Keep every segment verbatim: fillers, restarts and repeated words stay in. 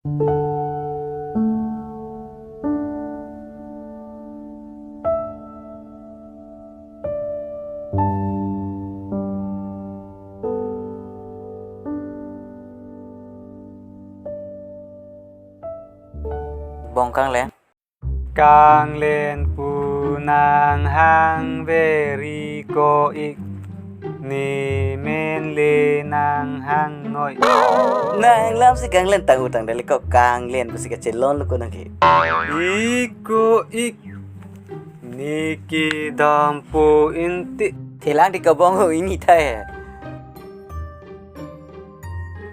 Bong kanglen. Kanglen pu nanghang veri ko ik. Ne men le nanghang noi. Nanglam si kanglen tang utang dali ko kanglen pusi kachelon lo ko nang ke. Ik ko ik. Ne kedam po inti. Thelang di kabong ho ini thai.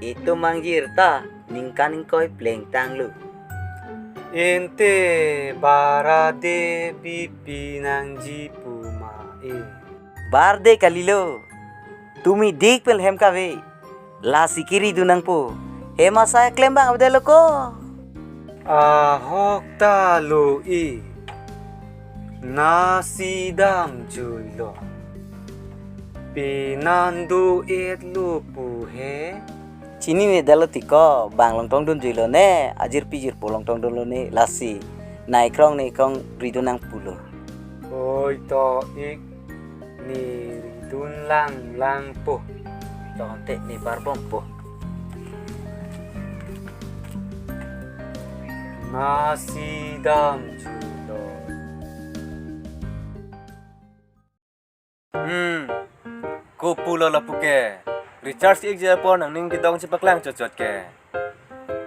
Itum mangjir ta ningkan ingkoi plengtanglo. Ente barade bipi nangji pu ma e. Barde kalilo. Tumi dik pen hem kave. Lasi kiri dun nangpo. Hem asai klem bang avdelo ko. Ahok ta lo e. Nasi damjuilo. Penan do-etlo pu he. Chinine dalo tiko, bang longtong dunjuilo ne, ajirpi jirpo longtong dunlo ne, lasi. Nai krong ne krong ridun nangpulo. Oi to ik, ne ridun lang lang po. To ante ne barbong po. Nasi damjuilo. Hmm. Kopulo lapu ke. Recharge ke-ikji apor nangning kedong chepaklang chotchot ke.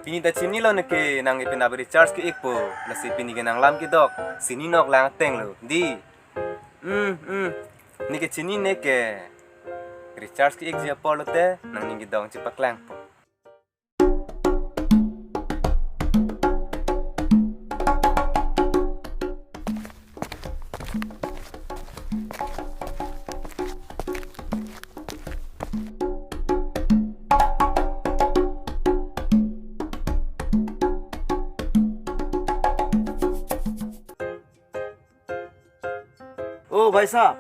Pini ta chinilo ne ke nang ipin abi recharge ke-ikpo. Lasi pini ke nanglam kedok. Sini nok lang ateng lo. Di. Hmm, hmm. Ne ke chinine ke. Recharge ke-ikji apor lote nangning kedong chepaklangpo. Oh, bhai sahab.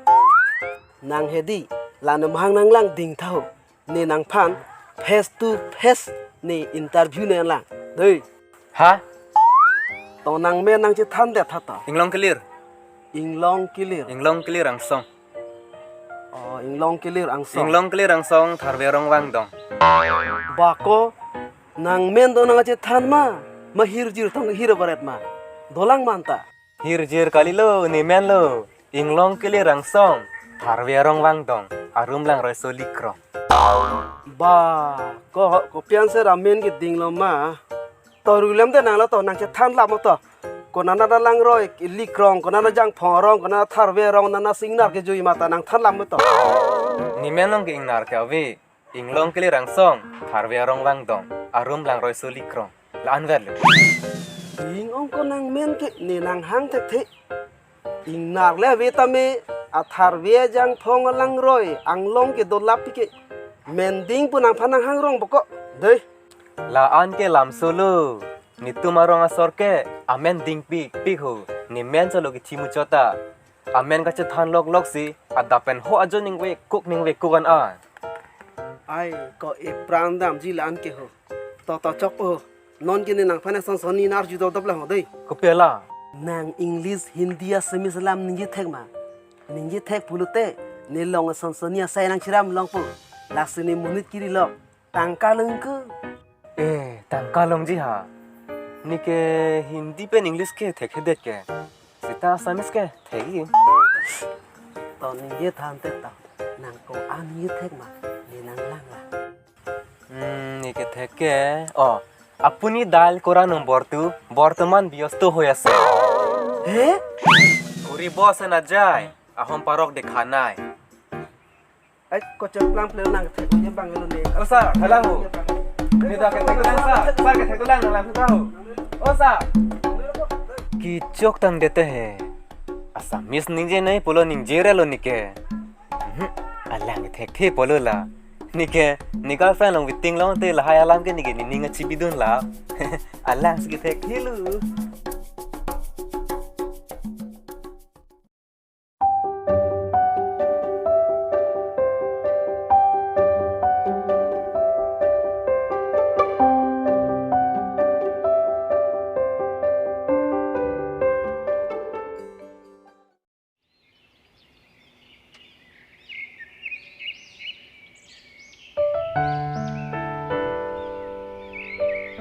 Nang hedi, la nemhang nanglang ding tha ho. Ne nangphan face to face ne interview ne lang. Dei. Ha? To nang men nangchethan det tha to. Inglong kelir. Inglong kelir. Inglong kelir angsong. Oh, inglong kelir angsong. Inglong kelir angsong tharve arong vangdong. Bako, nang men do nangchethan ma, ma hirjir tong hir baret ma. Dolang manta. Hirjir kalilo, ne men lo. Inglong kelir angsong, tharve arong vangdong, arum langroi soli krong. Ba, ko, kopi ansi ra men keding lo ma. To rulem de nanglo to, nangchethan lam to. Konana da langroi, ili krong, konana jangphong arong, konana tharve arong, nana si ingnar kejui mata nangthan lam to. Ne men long ke ingnar ke ave. Inglong kelir angsong, tharve arong vangdong, arum langroi soli krong. La-an verlo. Ing ong ko nang men ke ne nanghang thekthe. Ingnar le ave tame, atharve ajangphong alangroi, anglong ke dolap pike. Mending pu nangphan nanghang rong boko. Dei. La-an ke lamsolo. Netum arong asor ke, amen dingpikpik ho. Ne men solo kechimuchot ta. Amen kachethan loklok si, adap pen ho ajo ningve kuk ningve kuk an a. Ai, ko epran damji la-an ke ho. To to chok po ho. Non ke ne nangphan sonsoni nar ju dodop lang ho dei. Kopi ala? Nang English, Hindi, Assamese alam ningje thek ma. Ningje thek pulote, ne long sonsoni asai nangchiram longpo. Lasi ne monit kiri lok. Tangka longko. Eh, tangka longji ha. Ne ke Hindi pen English ke thekthedet ke. Seta Assamese ke thekji. To ningje than te to. Nang ko-an ningje thek ma. Ne nanglang la. Hmm, ne ke thek ke. Oh, আপুনি ডায়েল কৰা নম্বৰটো বৰ্তমান ব্যস্ত হৈ আছে। হে? Kuri bos na jai, ahom parok dekha nai. Ai, ko cheplang pleng nang thek ko je bang lo ne. Oh, sir, halang ho. Ne da ke thek lang, sir. Sir ke thek lang, lang thek ho. Oh, sir. Kichok tang dete he. Assamese ningje nai pulo ningje re lo ne ke. Mhm. Alang thekthe pulo la. Ne ke, ne girlfriend along waiting long te lahai alam ke ne ke nening achibi dun la. Alang si thekthe lo. O,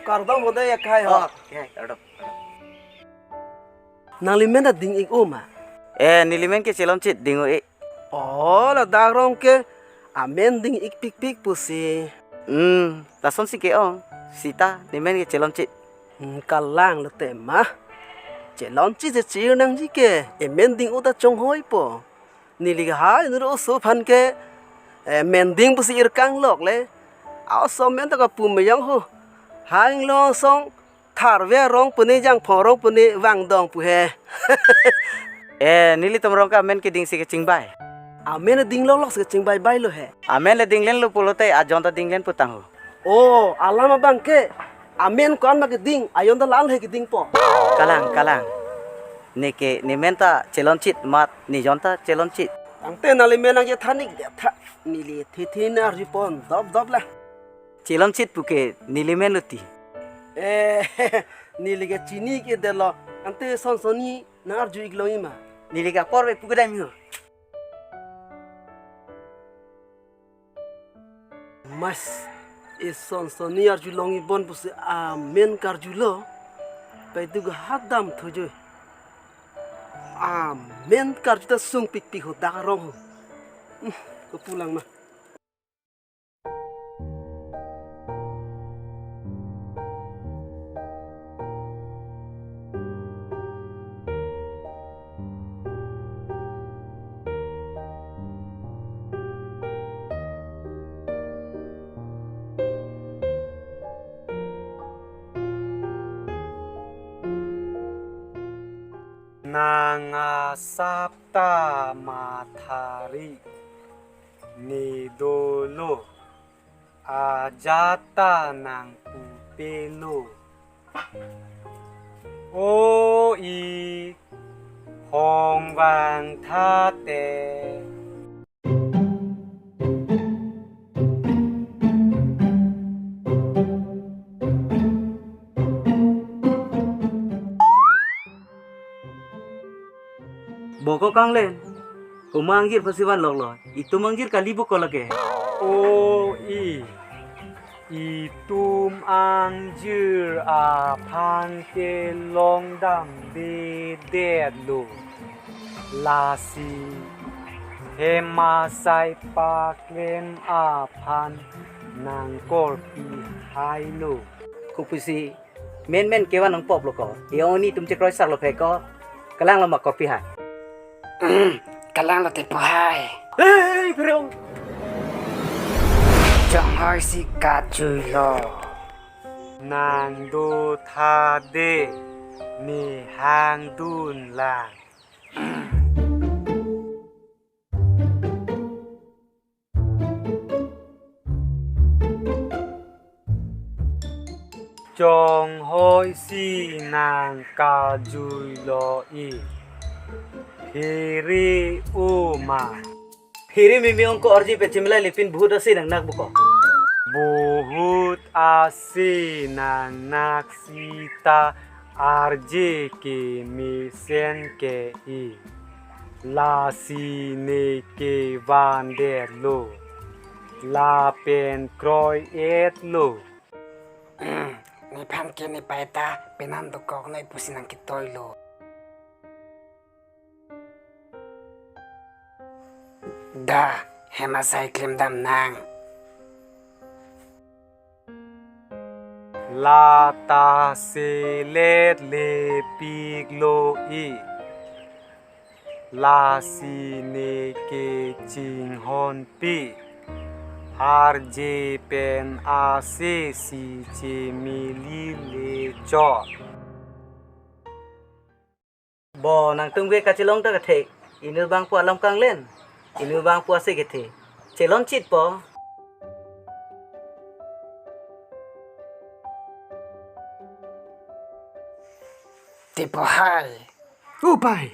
kardom hode akhai ho. Oh, okay, kardom. Nanglimen ta ding-ik-o ma? Eh, nelimen ke Chelonchit ding-o-ik. Oh, ladak arong ke amen ding-ik pikpik pusi. Hmm, lasonsi ke-ong. Sita, nemen ke Chelonchit. Hmm, kalang lote ma. Chelonchit si chi-ir nangji ke, emen ding-o ta chonghoipo. Neli ke hai nuru oso aphan ke, eh, mending pusi ir kanglok le. Aso amen ta kapu meyang ho. Hai inglong song tharve arong pune jangphong arong pune vangdong pu he. Eh, nelitum arong ke amen keding si kechingbai. Amen dingloklok si kechingbai bai lo he. Amen le dinglenlo pulote ajon ta dinglen putang ho. Oh, alam abang ke. Amen ko-an ma keding, ajon ta la-an he kedingpo. Kalang, kalang. Neke, nemen ta Chelonchit mat, nejon ta Chelonchit. Tangte nangli men nangchethan-ik detha. Neli thekthe nang arjupon, dopdop la. Chelonchit puke nelimen lo ti. Eh, neli ke chini-ikdetlo. Ante Sonsoni nang arju-ik longji ma? Neli ke apor ave pu kedam ho. Mas, e Sonsoni arjulongji bon pusi amen karjulo. Paidu ke hadam thujui. Amen karju ta sung pikpik ho dak arong ho. Hmm, ko pulang ma. Nang asap ta mathari, ne dolo, ajat ta nang pupelo. O-ik, hong vang tha te. Bo ko kanglen, komat angjir aphansi vanloklo, itum angjir kali bo ko lake. O-ik, itum angjir aphan ke longdamdedetlo. Lasi hem asai paklem aphan nang korpi hailo. Kopusi menmen kevan nangpoplo ko. E-ong, netum chekroisaklo phe ko. Kalanglo ma korpi hai? Kalanglo te po hai. Hei, pherong. Chonghoi si kajuilo. Nang do tha de, ne hangdun lang. Chonghoi si nang kajuilo-ik. Phere-o ma? Phere meme ong ko, arje pen chimlai lepin bohut ase nangnak bo ko. Bohut ase nangnak sita arje kemesen ke-ik. Lasi ne kevandetlo. Lapen kroi-etlo. Hmm, nephan ke nepei ta penan dokoknoi pusi nang ketoilo. Da, hem asai klemdam nang. La ta seletlepiklo-ik. Lasi ne kechinghonpik. Arje pen ase si chemili le chot. Bo, nangtum ke kachelong ta kethek. Inut bang pu alam kanglen. Inut bang pu ase kethe. Chelonchit po. Te po hai. O pai.